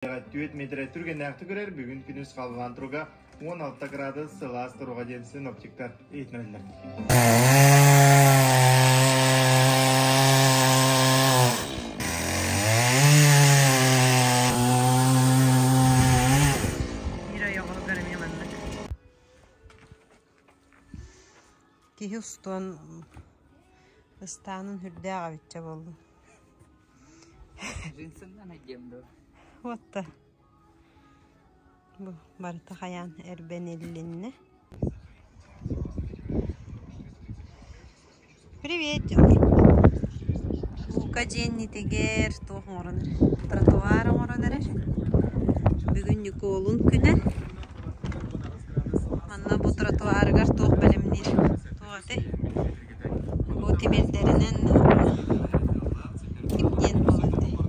Түөрт миэтэрэ түргэннээхтик көрөр, бүгүн күнүс халлаан туруга 16 градус сылаас туруга диэн синоптиктар иһитиннэрэллэр. Биир ойоҕоһугар эмиэ маннык. Киһи устуон ыстаанын үрдээх эбиччэ буоллун. Джинсынан айдем дуо? Уотта. Бу барыта хайаан эрбэниллиннэ. Привет, Лука дьиэннитигэр туох оҥорон эрэр? Тротуар оҥорон эрэр. Бүгүн Ньукуолун күнэ. Манна бу тротуарыгар туох бэлэмниир? Туох этэй? Бу тимирдэринэн ким диэн буолар этэй?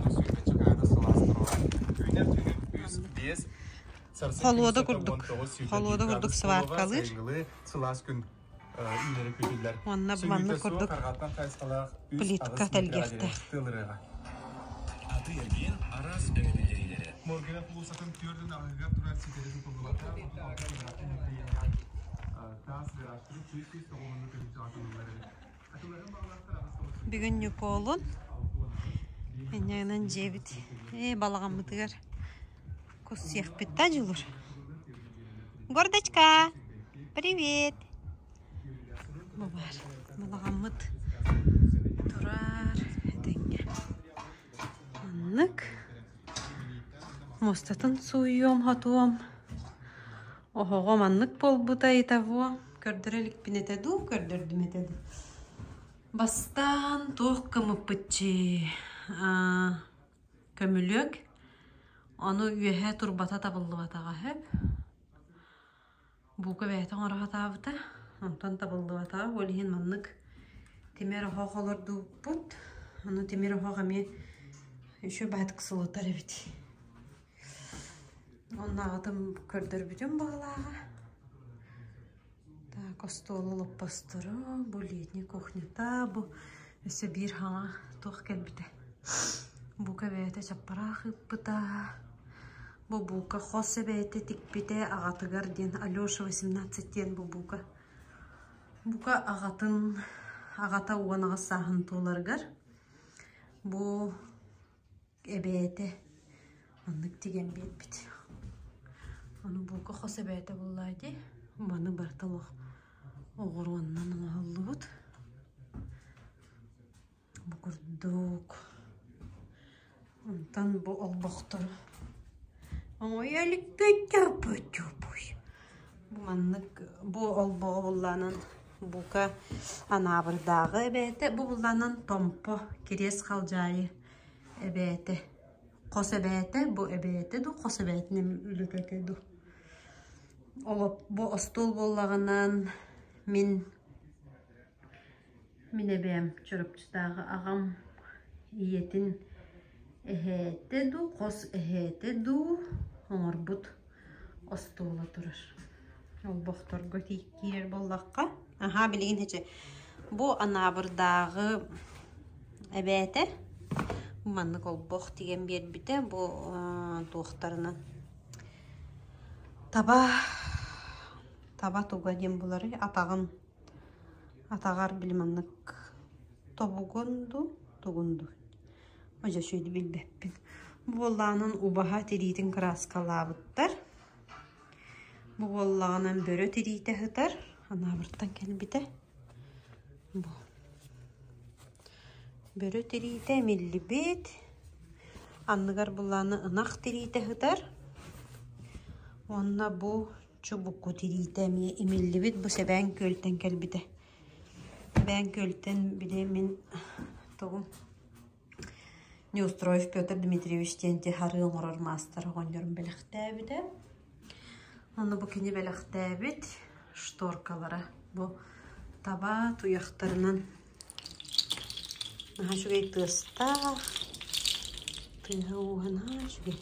Холуода курдук, холуода курдук сваркалыыр. Уонна маннык курдук плитка тэлгиэхтээх. Бүгүн Ньукуолун инньэ дьиэбит ээ балаҕаммытыгар кус сиэхпит да дьулур. Гордочка, привет! Бу баар балаҕаммыт турар этэҥҥэ. Маннык муостатын сууйуом, хотуом. Оһоҕо маннык буолбута итого көрдөрө иликпин этэ дуу, көрдөрдүм этэ дуу. Бастаан туох гыммыппытчи көмүлүөк ону үөһэ турбата табыллыбатаҕа сөп. Бука бэйэтэ оҥоро сатаабыта, онтон табыллыбатаҕа, ол иһин маннык тимир оһох олордубуппут. Ону тимир оһох эмиэ үчүгэй баҕайытык сылытар эбит. Оннааҕытын көрдөрбүтүм баҕалааҕа. Так, остуол олоппосторо, бу летний кухнята, бу өссө биир хаҥа туох кэлбитэ. Бука бэйэтэ чаппараах ыыппыта. Бу буука хос эбээтэ тикпитэ аҕатыгар диэн Алеша 18 диэн бу буука. Бука аҕатын аҕата 18 сааһын туоларыгар бу эбээтэ маннык тигэн биэрбит. Ону буука хос эбээтэ буллаа дии. Маны барыта олох оҕуруоннан оҥоһуллубут. Бу курдук. Онтон бу олбохтору оҥойо иликпит Бу маннык бу олбоҕу буллаанан бука анаабырдааҕы эбээтэ бу буллаанан Томпо Кириэс Халдьаайы эбээтэ хос эбээтэ бу эбээтэ дуу хос эбээтинэн үлэтэ дуу бу остуол буоллаҕынан мин Мин эбээм Чурапчытааҕы аҕам ийэтин эһээтэ дуу, хос эһээтэ дуу оҥорбут остуола турар. Олбохторго киирэр буоллахха, аһаа билигин һэчэ бу Анаабырдааҕы эбээтэ маннык олбох тигэн биэрбитэ бу туохтарынан таба таба туга диэн буларый атаҕын Атаҕар били маннык тобугун дуу, тугун дуу дьэ үчүгэйдик билбэппин. Бу буоллаҕынан убаһа тириитин кырааскалаабыттар. Бу буоллаҕынан бөрө тириитэ сытар, анаабыртан кэлбитэ. Бу бөрө тириитэ имиллибит, анныгар буллаҕына ынах тириитэ сытар уонна бу Чубуку тириитэ эмиэ имиллибит бу Сэбээн Күөлтэн кэлбитэ. Сэбээн Күөлтэн били мин тугум Неустроев Петр Дмитриевич диэн харыы оҥорор маастар оҕонньорум бэлэхтээбитэ. Ону бу кини бэлэхтээбит шторкалара бу таба туйахтарынан Наһаа үчүгэй тыастаах, тыаһа-ууһа наһаа үчүгэй.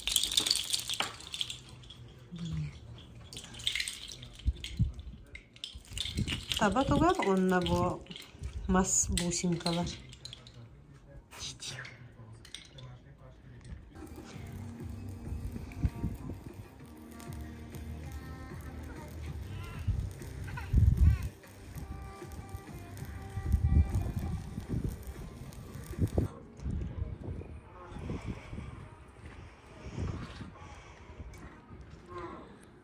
Таба тугар уонна бу мас бусинкалар.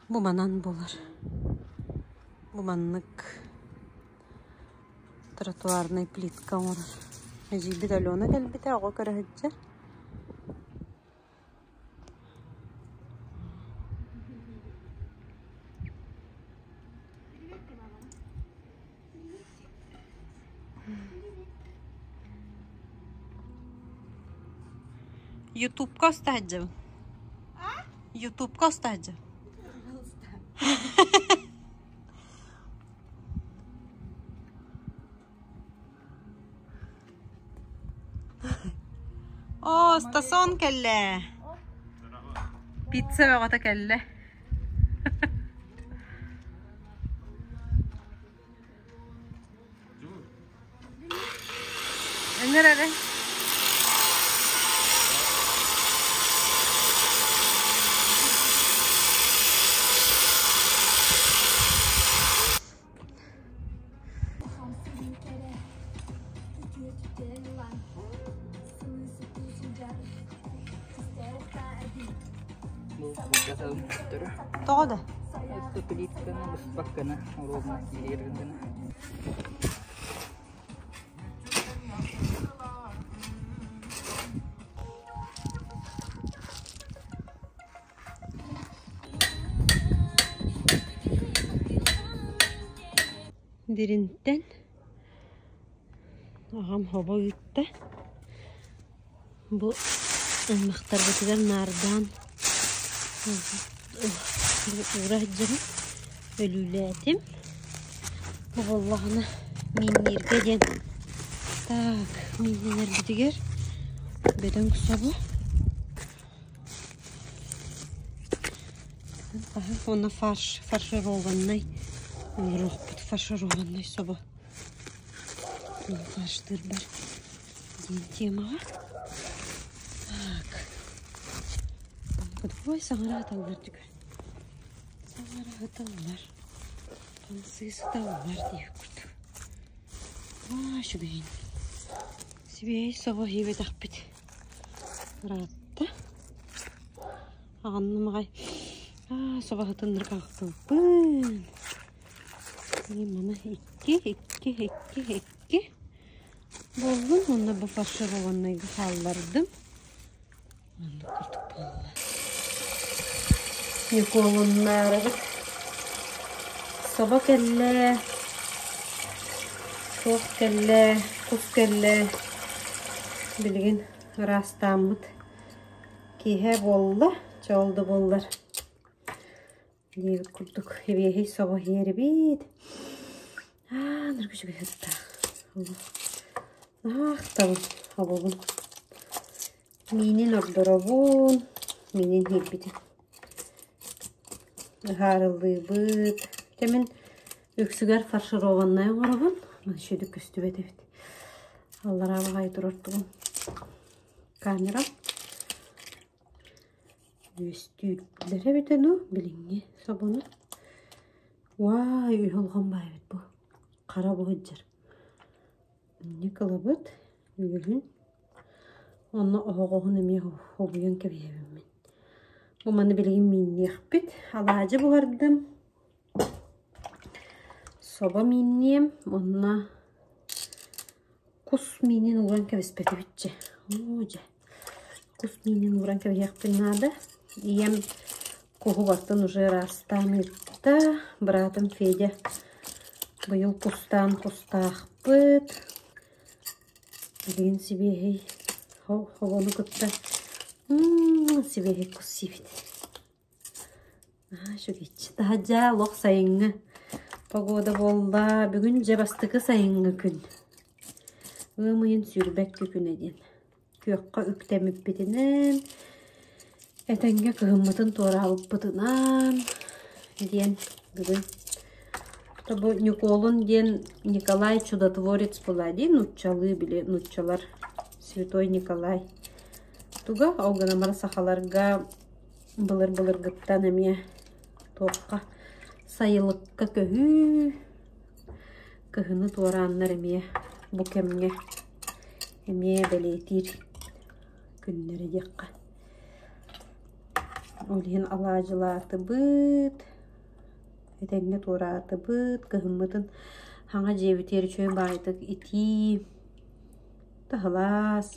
Бу манан буолар. Бу маннык тротуарнай плитка оҥорор. Эдьиийбит Алена кэлбитэ, оҕо көрө сылдьар. Ютубка устаһадьым. Ютубка устаһадьым. Оо, Стасон кэллэ. Пицца бөҕөтө кэллэ. Ыҥыр эрэ. Тоҕо да? Плитканы быспаккына, уруогуна киирэр гына. Диринтэн аҕам хобо ыытта. Бу аймахтарбытыгар наардаан уура сылдьабын, өлүүлээтим. Бу буоллаҕына мииннииргэ диэн так мииннэнэрбитигэр бөдөҥ собо Уонна фарш, фаршированнай оҥоруохпут, фаршированнай собо фарштыырбар диэн темаҕа. Так. Ой, саҥара сыталлар түгэн. Саҥара сыталлар. Хамсыы сыталлар диэх курдук. Аа, үчүгэйин. Сибиэһэй собо иһибэтэхпит. Ыраатта. Аҕынным аҕай. Аа, собаһытыннар хаахтылбын. Маны икки, икки, икки, икки буоллун. Уонна бу фаршированныйга хааллардым. Маннык курдук буолла. Ньукуолуннаарыбыт. Собо кэллэ. Суох кэллэ, кус кэллэ. Билигин ыраастааммыт киэһэ буолла, чоол да буоллар диэбит курдук эбиэһэй собо иһиэрибит. Аа, ныргы үчүгэй сыттаах. Наһаа ахтабын обобун. Миинин ордоробун, миинин иһиирбитин. Ыһаарылыыбыт. Кэмин Үксүгэр фаршированнай оҥоробун, сүдү көстүбэт эбит. Аллараа баҕайы турар тугум камера. Үөстүүрдэр эбитэ дуу, билиҥҥи собону. Уай, үһүлҕэн баа эбит бу. Хара бу сылдьар. Инник ылабыт, үөһүн. Онно оһоҕоһун эмиэ хобуйан кэбиһэбин мин. Бу маны билигин миинниэхпит. Алаадьы буһардым. Собо миинниэм уонна кус миинин ууран кэбиспэтибит Оо дьэ, кус миинин ууран кэбиһиэхпин наада. Ийэм куһу бартын уже ыраастаан ыытта. Быраатым Федя быйыл кустаан кустаахпыт. Билигин сибиэһэй хобону кытта сибиэһэй кус сиибит. Наһаа үчүгэйчи. Таһырдьа олох сайыҥҥы погода буолла. Бүгүн дьэ бастакы сайыҥҥы күн. Ыам ыйын сүүрбэккэ күнэ диэн. Күөххэ үктэммиппитинэн, этэҥҥэ кыһыммытын туораабыппытынан диэн бүгүн. Бу Ньукуолун диэн Николай Чудотворец буолла дии нууччалыы били нууччалар Святой Николай. Туга ол гынан баран сахаларга Былыр-былыргыттан эмиэ туохха сайылыкка көһүү, кыһыны туорааннар эмиэ бу кэмҥэ эмиэ бэлиэтиир күннэрэ диэххэ. Ол иһин алаадьылаатыбыт. Этэҥҥэ туораатыбыт, кыһыммытын хаҥа дьиэбитигэр үчүгэй баайдык итии, таһылаас,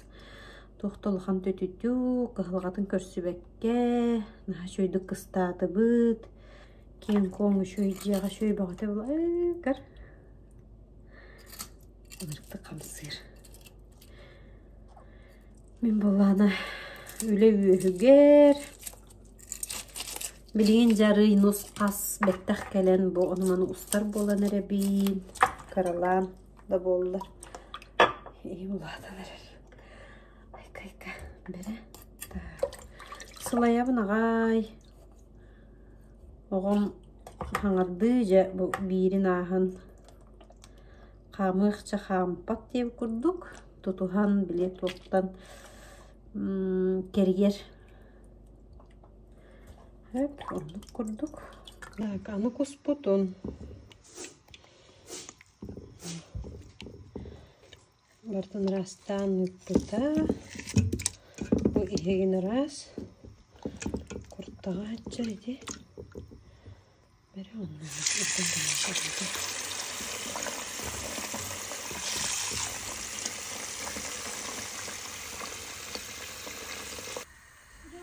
туох да улахан түтүтүү, кыһалҕатын көрсүбэккэ, наһаа үчүгэйдик кыстаатыбыт. Киэҥ-куоҥ үчүгэй дьиэҕэ үчүгэй бөҕөтө буолла. Ынырыктык хамсыыр. Мин буоллаҕына үлэ үөһүгэр билигин дьарый нус-хас бэттэх кэлэн бу ону-маны устар буолан эрэбин, кыралаан да буоллар ийэм улаатан эрэр. Айка-айка бэрэ так сылайабын аҕай оҕом хаҥардыы дьэ бу биирин ааһан Хаамыахча хаампат диэбит курдук, тутуһан били туохтан кэрийэр. Эп оннук курдук. Так, аны куспутун барытын ыраастаан ыыппыта. Бу иһигин ыраас. Куртаҕа сылдьар ити.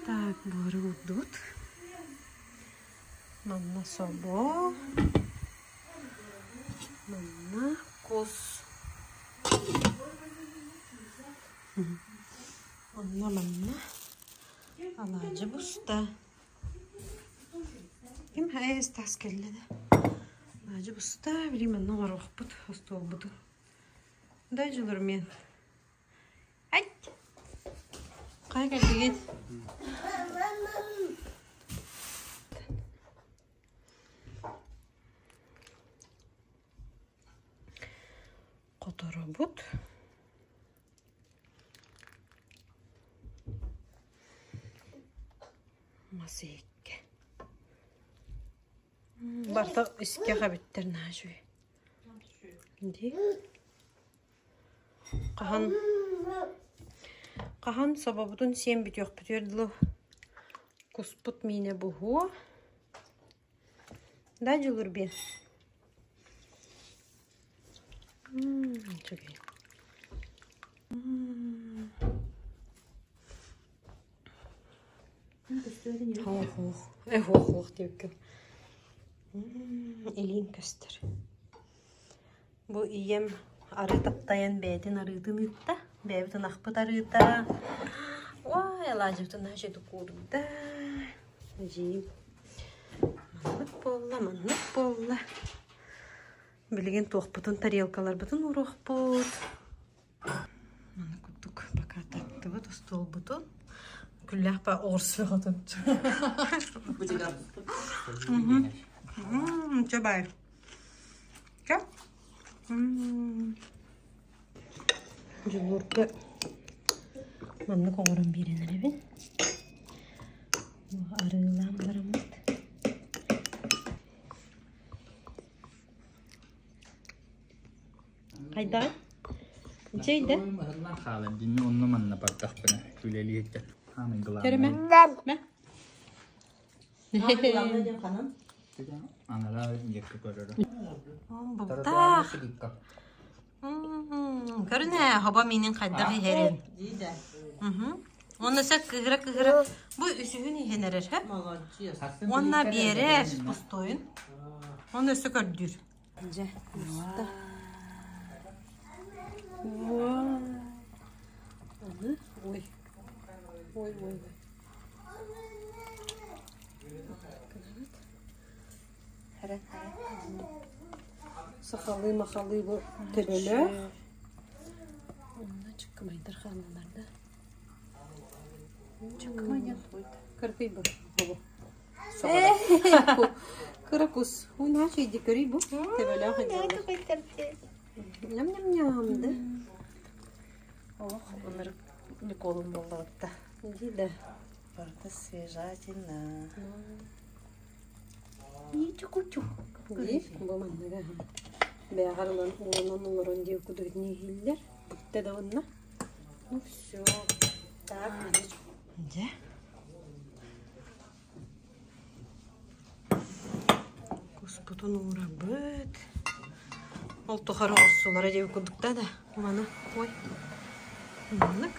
Так, буору уурдубут. Манна собо, манна кус. Онно манна алаадьы буста. Ким хайа тас кэллэ да. Наадьа буста, били манна оҥоруохпут остуолбутун. Да дьулурмен. Айт! Хайа кэллигит? Хоторобут. Мас иһиккэ. Барыта искэх эбиттэр наһаа үчүгэй. Дии. Хаһан хаһан собобутун сиэн бүтүөхпүтүгэр дылы куспут миинэ буһуо. Да, Дьулурбин? Үчүгэй. Хоох-хоох. Э, хоох-хоох диэбиккин. Илиим көстөр. Бу ийэм арыы таптайан бэйэтин арыытын ыытта. Бэйэбит ынахпыт арыыта. Ой, алаадьыбытын наһаа үчүгэйдик куурда. Эдьиийим маннык буолла, маннык буолла. Билигин туохпутун тарелкаларбытын ууруохпут. Маны курдук пока таттыбыт остуолбутун. Күллээх па оҕурсуоҕутун. Чэ бай. Чэ. Дьулуурга маннык оҥорон биэрэн эрэбин. Арыылаан бараммыт. Хайдаҕый? Чэй да? Маһыллан хаалар динни онно манна бардахпына үлэлиирдэ. Хаамын Кереме? главное. Мэ? Анараа диэки көрөрө. Буктаах. Көрүнэ, хоба миинин хайдах иһэрин. Уонна сэ кыһыра-кыһыра бу үсүһүн иһэн эрэр, һэ? Уонна биэрэр пустойун. Уонна өссө көрдүүр. Дьэ, буста. Аны, ой. Ой, ой, ой. Сахалыы-махалыы бу төбөлөөх. Онно чыккымайдар хааллылар да. Чыккымай Кыркый бу. Кыра кус. Уна чүйди көрүй бу. Төбөлөөх Ням-ням-ням да. Ох, ынырык Николун буоллабытта. Иди да. Барыта свежатина. Дии, бу манныга бэҕэр ылан уонан олорон диир кудугутун иһиллэр. Бүттэ да уонна. Ну все. Так, Дьэ. Куспутун. Остуолбутун уурабыт. Ол тухары оҕурсулара диэбит курдук да маны ой маннык.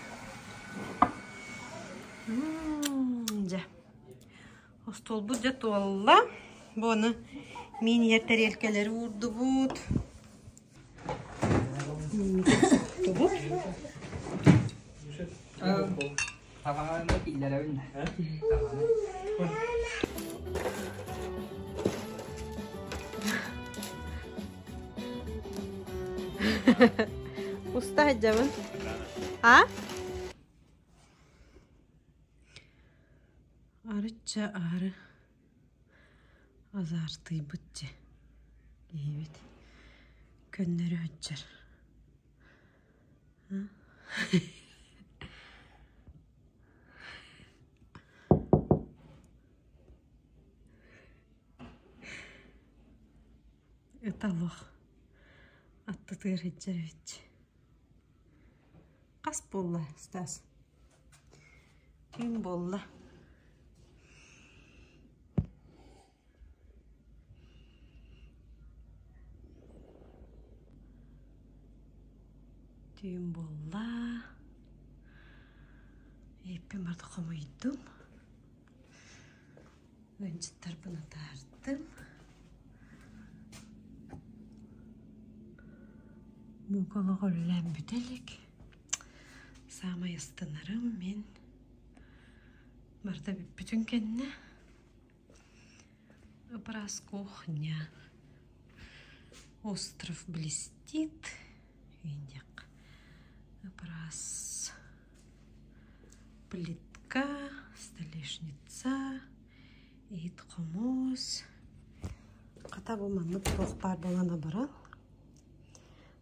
Дьэ. Остуолбут дьэ туолла. Бу аны миин иһэр тэриэлкэлэри уурдубут. Туттубут. Табаҕаны киллэрэбин. Уста сылдьабын. А? Арычча аһары азаартыйбыт дьэ киһибит көннөрү сылдьар. Ыта олох аттытыгар сылдьар эбит. Хас буолла, Стас? Түүн буолла. Түүн буолла. Эппин барда хомуйдум. Ыанчыттарбын атаардым. Мука олох үлэлээн бүтэ илик. Саамай астынарым мин барыта бүппүтүн кэннэ Образ кухня. Остров блестит. Видик. Образ плитка, столешница, иһит хомус. Хата бу маннык туох баар буолан абаран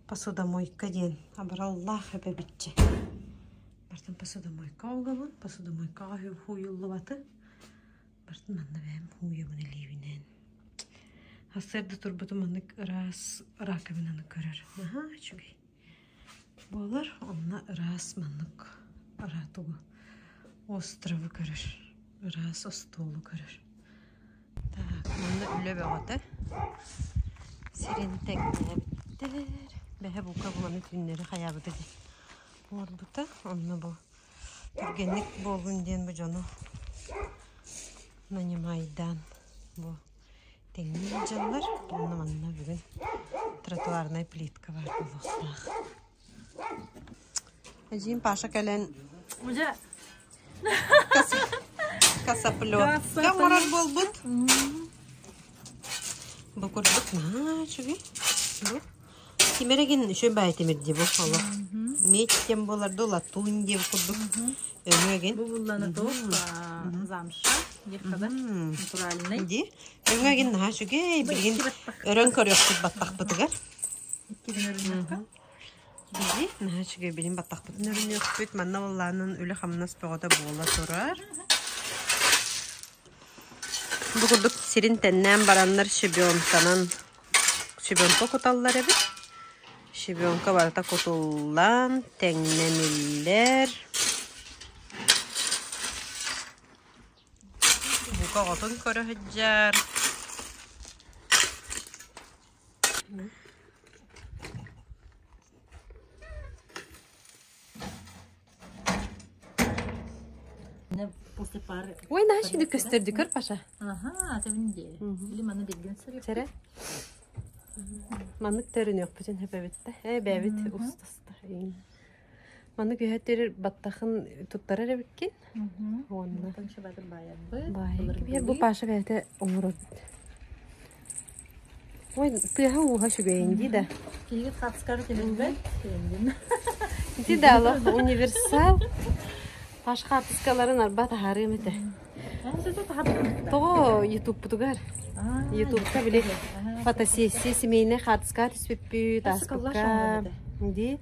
посудомойка диэн абыраллаах эбэбиччэ. Бартын посудомойка угабын, посудомойкаҕа хуйуллубаты. Бартын манна бэйэм хууйабын илиибинэн. Сарсыарда турбутум маннык ыраас раковинаны көрөр. Наһаа үчүгэй. Буолар, онно ыраас маннык тугу островы көрөр, ыраас остуолу көрөр. Так, манна үлэ бөҕөтө. Сирин тэҥнээбиттэр. Бэһэ бука буланы түүннэри хайаабыта дии. Оҥорбута. Онно бу түргэнник буоллун диэн бу дьону нанимайдаан бу тэҥнии сылдьаллар. Онно манна бүгүн тротуарнай плитка баар буолуохтаах. Эдьиийим Паша кэлэн Уже косоплётка оҥорор буолбут. Бу курдук наһаа үчүгэй. Бу тимирэгин үчүгэй баай тимир дии бу олох. Медь диэн буолар дуу, латунь диэн курдук өҥө Бу буллана туох замша диэххэ натуральный. Дии. Өҥө эгин наһаа үчүгэй. Билигин өрөн көрүөхпүт баттахпытыгар. Иккитин өрүннэххэ. Биһи наһаа үчүгэй билин баттахпытын өрүнүөхпүт. Манна буоллаанын үлэ-хамнас бөҕөтө буола турар. Бу курдук сирин тэннээн бараннар щебенканан щебенка куталлар эбит. Щебенка барыта кутуллан, тэҥнэниллэр. Бука оҕотун көрө сылдьар. После пары. Ой, наша şimdi көстөрдүкөр, Паша. Ага, это в неделю. Или маны билген сырык. Сэрэ. Маннык төрүнүөхпүтүн хөпөбүттэ. Э, бэбит устаста. Маннык үһэттерир баттахын туттарар эбиккин. Уонна. Баайар бу Паша бэйэтэ оҥорор. Ой, тыаһа ууһа үчүгэйин дии да. Киһигит хатскар түһүлбэт. Ити да олох универсал. Паш хаартыскаларын арба таһаарыам этэ. Тоҕо ютубпутугар? Ютубка били фотосессия семейнай хаартыска түспүппүт, ааспыкка. Дии.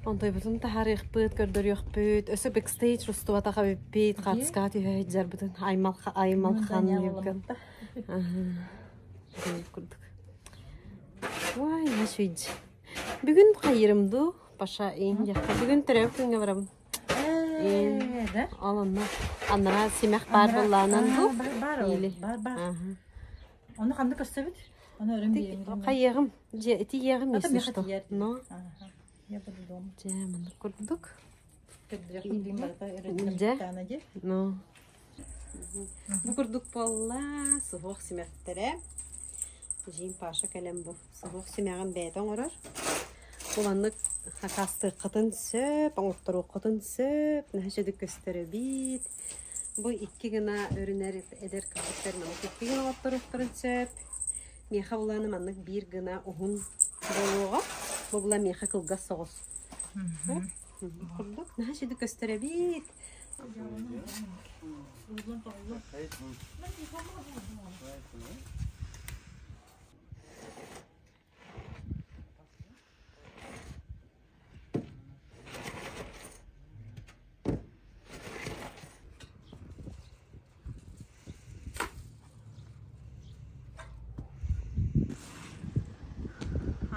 Онтойбутун таһаарыахпыт, көрдөрүөхпүт. Өссө бэкстейдж устубатах эбиппит, хаартыскаҕа түһэ сылдьарбытын аймалхан диэбиккин. Курдук. Ой, нашвидж. Бүгүн хайырым дуу, Паша иин дьахта. Бүгүн төрөөбүт күҥҥэ барабын. Да? Ол онно анараа симэх баар буоллаанан дуу? Бар, Или. бар, бар. Оны ханна көрсөбүт? Аны өрөн биэриҥ. Хайыаҕым, дьэ ити иэҕим Это если меха что. тиийэр. Но Ага. Я буду дома. дьэ маннык курдук. Көрдүрэх билим барыта Дьэ. өрөттөр дии. Ну. Бу курдук буолла суһуох симэхтэрэ. Эдьиийим Паша кэлэн бу суһуох симэҕин бэйэтэ оҥорор. Бу маннык хакаастыаххытын сөп, оҥотторуоххутун сөп, наһаа үчүгэй көстөр эбит. Бу икки гына өрүнэр эдэр кыргыттар маннык икки гына оҥотторуохтарын сөп. Миэхэ булааны маннык биир гына уһун буолуоҕа. Бу була миэхэ кылгас соҕус. Курдук наһаа үчүгэй көстөр эбит.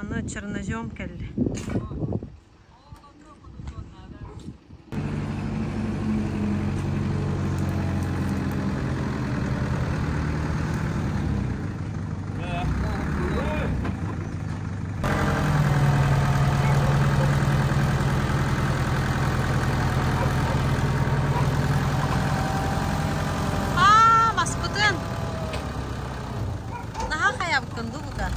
Аны чернозем кэллэ. Аа, маспытын! Наһаа хайабыккын дуу бука?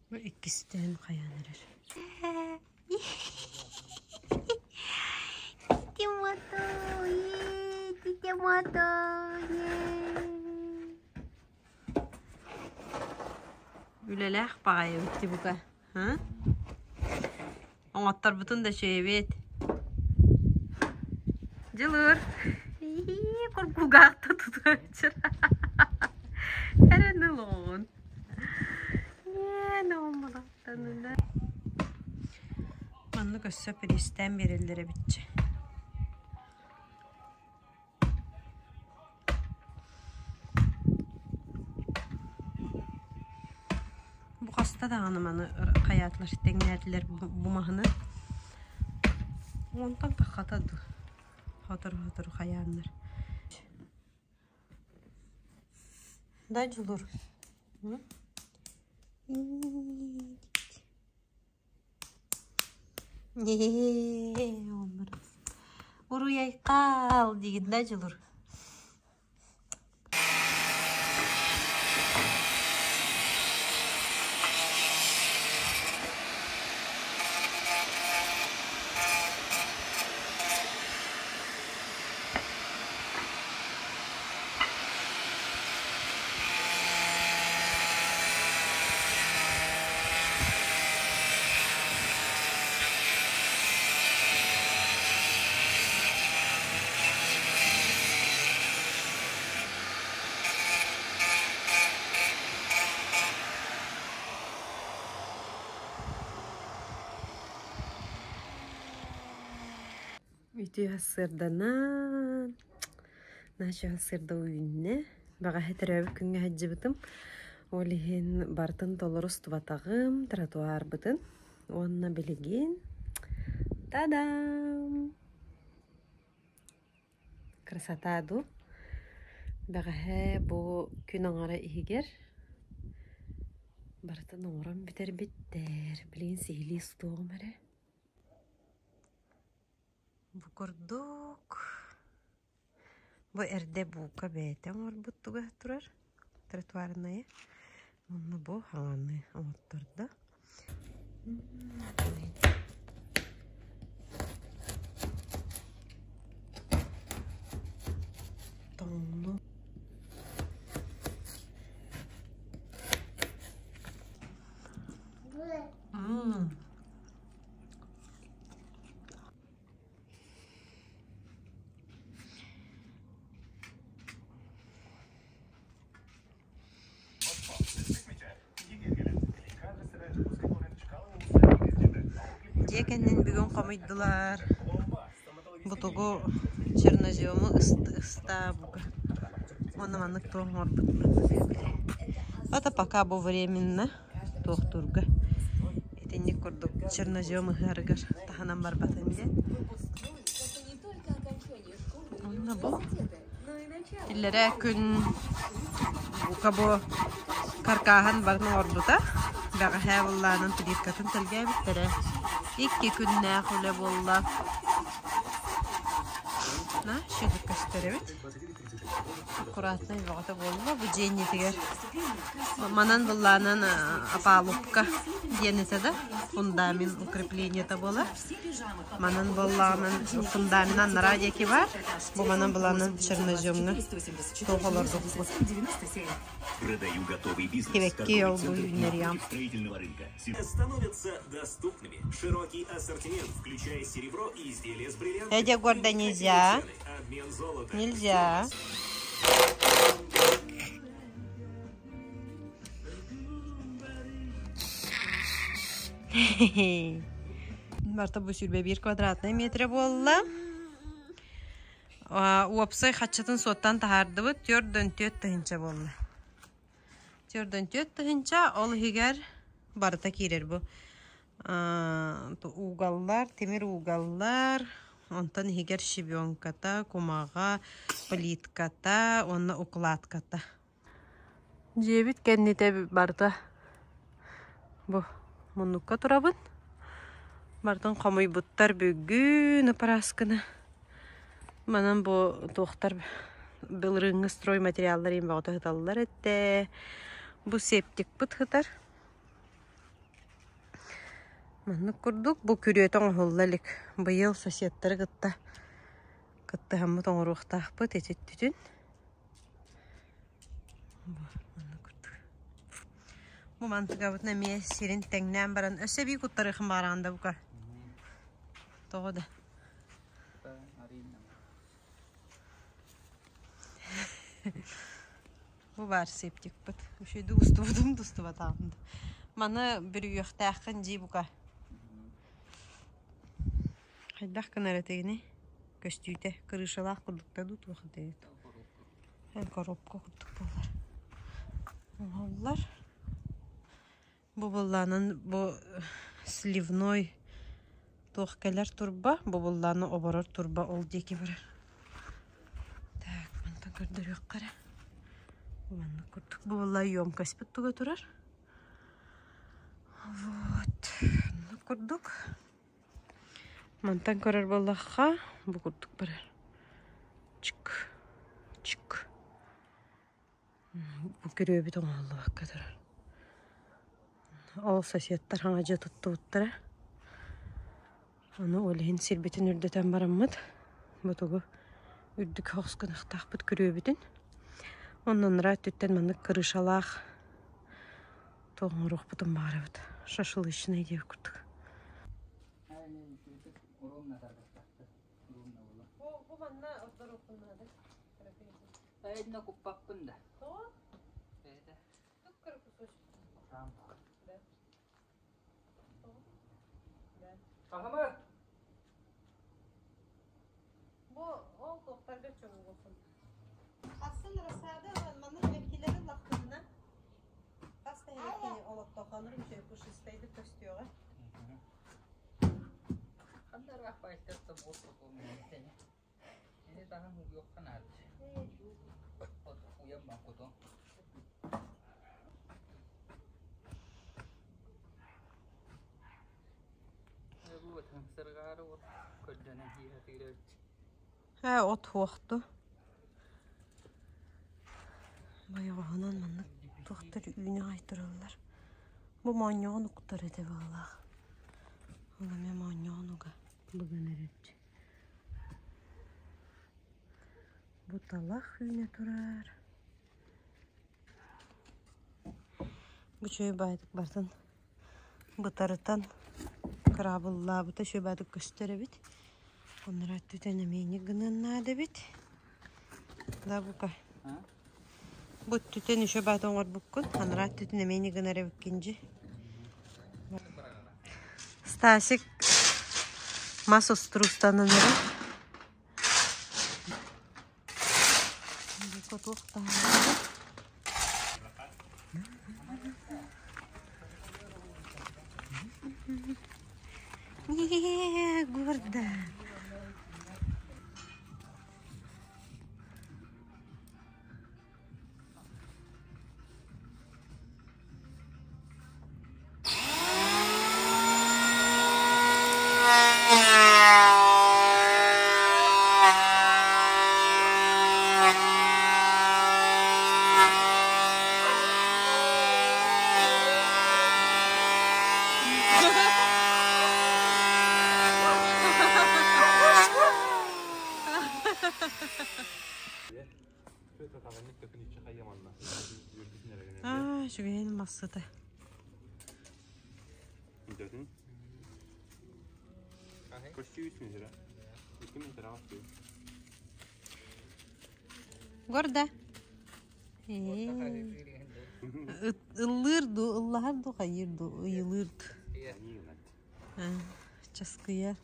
Бу иккистээн хайаан эрэр. Үлэлээх баҕайы эбит бука. Оҥотторбутун да үчүгэйбит. Дьылыр. Кургугаахта тутааччы. Эрэн ылоҕун. Маннык өссө пиристээн биэрэллэр эбитчи. Бу хаста даҕаны маны хайаатылар тэҥнээтилэр бу маһыны. Онтон таххата дуу сотору-сотору хайааннар. Да Дьулур? Уруй-айхал диигин да Дьулур? Үтүө сырданан Наша сырда үүннэ. Бэҕэһээ төрөөбүт күҥҥэ сылдьыбытым. Ол иһин барытын толору устубатаҕым, тротуарбытын. Уонна билигин та-дам! Красота дуу? Бэҕэһээ бу күн аҥара иһигэр барытын оҥорон бүтэрбиттэр. Билигин сиһилии устуоҕум эрэ. Бу курдук бу эрдэ буука бэйэтэ оҥорбут туга турар тротуарнайа. Онно бу хаҥаны оҥоттордо. Тоҥну. Дьиэ кэннин бүгүн хомуйдулар. Бу тугу чернозему ыстаа бука. Уонна маннык туох оҥорбут Это пока бу временно туохтуурга. Итинник курдук чернозем ыһыарыгар таһынан барбатын диэн. Онно бу Иллэрээ күн бука бу каркааһын барын оҥорбута. Бэҕэһээ быллаанын плиткатын тэлгээбиттэрэ. Икки күннээх үлэ буолла. На, шүдүк көстөр эбит. Аккуратнай бөҕөтө буолла бу дьиэ иннитигэр. Манан быллаанан опалубка диэн этэ да, фундамент укреплениета буолар. Манан буоллаҕынан фундамент анараа диэки баар. Бу манан былаанан черноземҥа туох олордубуппут. Продаю готовый бизнес. Кибэкки ол бу үүннэриэҕим. Строительного рынка. Становятся доступными. Широкий ассортимент, включая серебро и изделия с бриллиантами. Эдя гордо нельзя. Обмен золота. Нельзя. Барта бу сүүрбэ биир квадратнай метрэ буолла. Уопсай хаччытын суоттан таһаардыбыт 4 тыһыынча буолла. 4 тыһыынча, ол иһигэр барыта киирэр бу. Угаллар, тимир угаллар, онтон иһигэр щебенката, кумаҕа, плитката уонна укладката. Дьиэбит кэннитэ барыта бу муннукка турабын. Барытын хомуйбуттар бүгүн ыпырааскыны. Манан бу туохтар былырыыҥҥы стройматериаллар иһин бөҕөтө сыталлар этэ. Бу септикпыт сытар. Маннык курдук бу күрүөтэ оҥоһулла илик. Быйыл соседтары кытта кыттыһаммыт оҥоруохтаахпыт ити өттүтүн. Бу мантыкабытын эмиэ сирин тэҥнээн баран өссө эбии куттарыахым баараҕын да бука. Тоҕо да. Бу баар септикпыт. Үчүгэйдик устубутум да устубатаҕым да. Маны бүрүйүөхтээххин дии бука. Хайдах гынар этигиний? Көстүүтэ крышалаах курдук да дуу туох этэй? Коробка курдук буолар. Оҥоһуллар. Бу быллаанан бу сливной туох кэлэр турба, бу быллааны оборор турба ол диэки барар. Так, мантан көрдөрүөххэ эрэ. Маннык курдук бу былла емкость туга турар. Вот, оннук курдук. Мантан көрөр буоллахха, бу курдук барар. Чик, чик. Бу күрүөбүт оҥоһуллубакка турар. Ол соседтар хаҥа дьиэ туттубуттара. Ону ол иһин сирбитин үрдэтэн бараммыт, бу тугу үрдүк соҕус гыныахтаахпыт күрүөбүтүн. Онон анараа өттүттэн маннык крышалаах Туох оҥоруохпутун баҕарабыт? Шашлычный диэх курдук. Бу ол туохтарга чоҥугуохун. Астын рассада маннык бэккилэри лахтыгына хас да кини олохтоохонор үчүгэй пушистайдык көстүөҕэ. Ээ от хуохту. Байоҕоһунан маннык туохтар үүнэ аҕай тураллар. Бу моонньоҕон уктар этэ быһыылаах. Ол эмиэ моонньоҕон уга быган эрэр. Бу талах үүнэ турар. Бу үчүгэй баайдык барытын бытарытан кыраабыллаабыта үчүгэй баайдык көстөр эбит. Оннура өттүтэн эмиэ гыныан наада эбит. Да бука. Бу өттүтэн үчүгэй баайдык оҥорбуккун, анараа өттүтүн эмиэ гынар эбиккин дии. Стасик. Мас устуруустанан эрэ. Гордо. Аа, үчүгэйин массыта. Горда. Ыллыыр дуу, ыллаһар дуу, хайыыр дуу, ыйылыыр дуу. Часкыйа.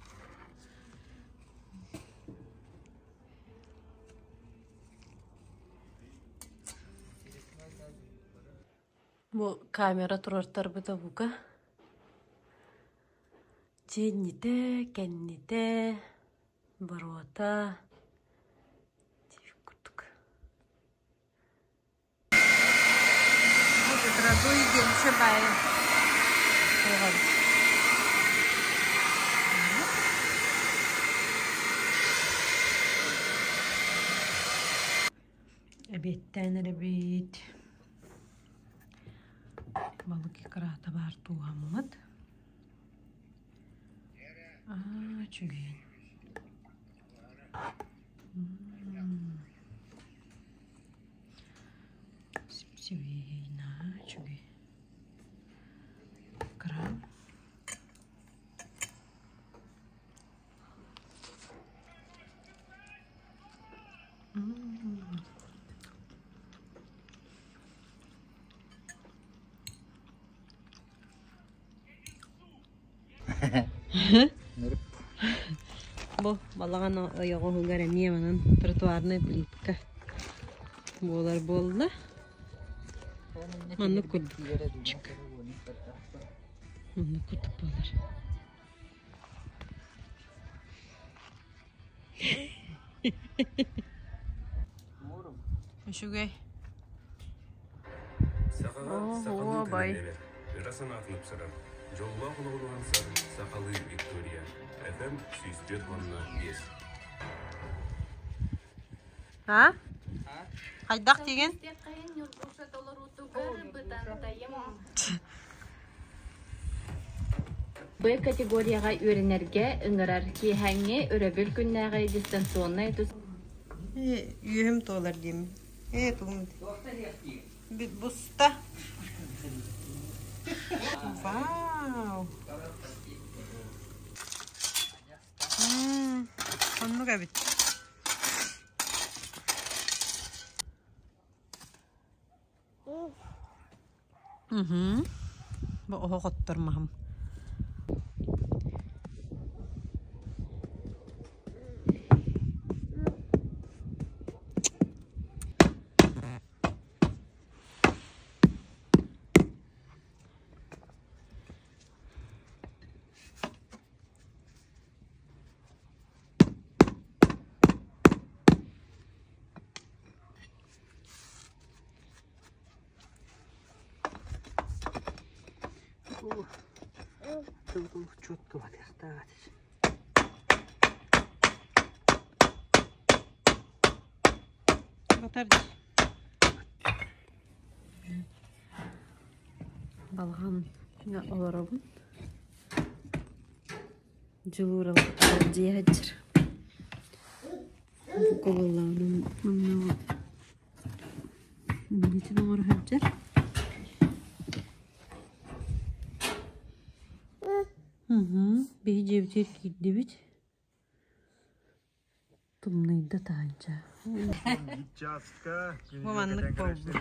Бу камера турартарбыта бука. Дьиэннитэ, кэннитэ, боруота курдук. Эбиэттээн эрэбит. Балык икрата баар тууһаммыт. Аа, үчүгэй. Сип-сибиэһэй, наһаа үчүгэй. Кыра. Бу балаҕан ойоҕоһугар эмиэ манан тротуарнай плитка буолар буолла. Маннык курдук. Маннык курдук буолар. Үчүгэй. Сахаҕа сахалыы кэлэн ыра санаатын ыпсарар, дьоллоох олоҕун уһансар сахалыы Виктория, FM 104,5. А? Хайдах тиген? Б категорияҕа үөрэнэргэ ыҥырар киэһээҥҥи өрөбүл күннээҕи дистанционнай тус Үөһүм туолар диэмин. Ээ тугум Буста. Вау! Оннук эбит. Бу оһох оттор маһым. Четко батыахтаах Батар Балаҕан олоробун. Дьулуур дьиэ сылдьар. Кубуллаҕынан манна мунньутун оҥоро сылдьар. Биһи дьиэбитигэр киирдибит. Тымныйда таһырдьа. Бу маннык буолбут.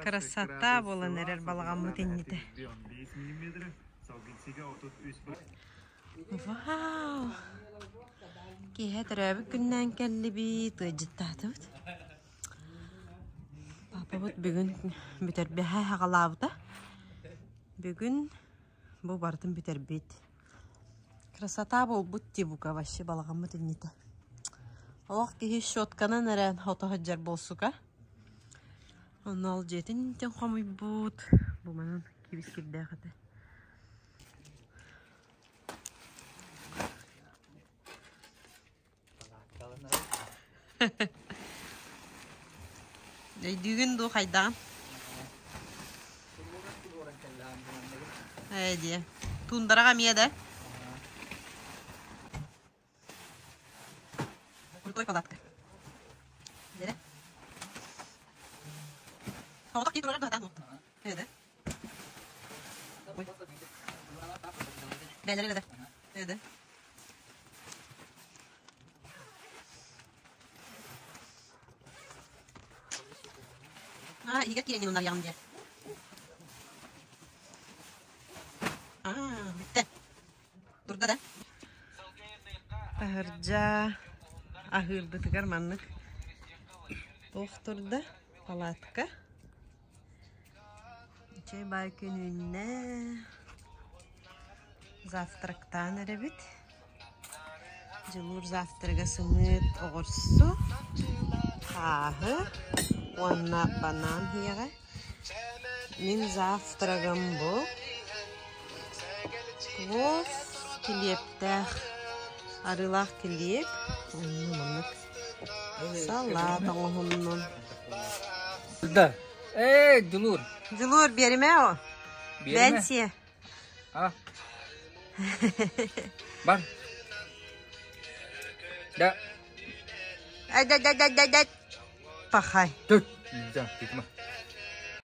Красота буолан эрэр балаҕаммыт иннитэ. Вау! Киэһэ төрөөбүт күннээн кэллибит, ыалдьыттаатыбыт. Папабыт бүгүн бүтэрбэһэ аҕалаабыта. Бүгүн бу барытын бүтэрбит. Красота буолбут дии бука вообще балаҕаммыт иннитэ. Олох киһи щетканан эрэ ото сылдьар буолсука. Онно ол дьиэтин хомуйбут. Бу манан кибис кирдээх этэ. Өйдүүгүн дуу хайдаҕын? Ээ диэ. Туундараҕа эмиэ да? Крутой палатка. Дere. Соҕотох киһи турар да Ээ да. Бээлэрэ да. Ээ да. А, иһигэр киирэн унарыйаҕын диэ. А, бүттэ. Турда да? Таһырдьа аһыырбытыгар маннык туох турда? Палатка. Үчүгэй баай күн үүннэ. Завтрактаан эрэбит. Дьулуур завтрага сымыыт оҕурсу, хааһы уонна банан иһиэҕэ. Мин завтрагым бу плов килиэптээх, арыылаах килиэп уонна маннык салаат оҥоһуннум. Да. Эй, Дьулуур. Дьулуур, биэримэ о. Биэримэ. Бэнсиэ. А. Бар. Да. Ай, да, да, да, да, да. Пахай. Тут. Да, тутма.